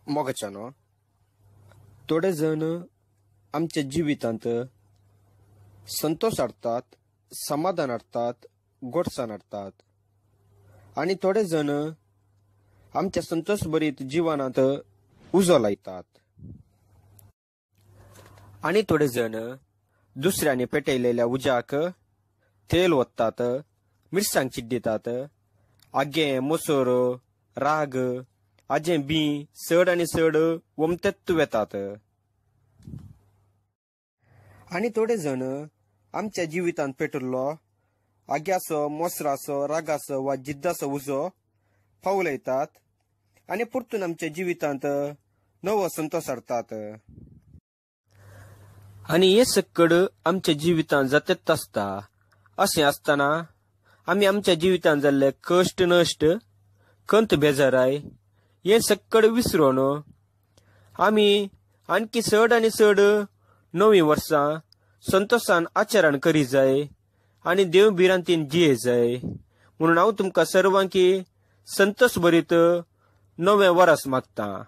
मोगाच्यानो, थोडे जण आमच्या जिवितांत संतोष हाडटात, समाधान हाडटात, गोडसाण हाडटात आनी थोडे जण आमच्या संतोष भरीत जिवनांत उजो लायतात आनी थोडे जण दुसऱ्यांनी पेटयलेल्या उज्याक तेल ओत्तात, मिरसांग चिड्डितात. आगे, मोसोर, राग हाजें बी चड आनी चड वमतेत्त वेतात. आनी थोडे जण आमच्या जिवितांत पेटिल्लो आग्याचो, मोसराचो, रागाचो वा जिद्दाचो उजो पावलयतात आनी परतून आमच्या जिवितांत नवो संतोष हाडटात. आनी हे सक्कड आमच्या जिवितांत जातेच आसता. अशें आसतना आमी आमच्या जिवितांत जाल्ले कश्ट नश्ट, कंत बेजाराय हे सक्कड विसरून आमी आणखी चड आनी चड नवीं वर्सां संतोषान आचरण करी जाय आनी देव भिरांतीन जिये जाय. म्हणून हांव तुमकां सर्वांकी संतोष भरीत नवें वरस मागतां.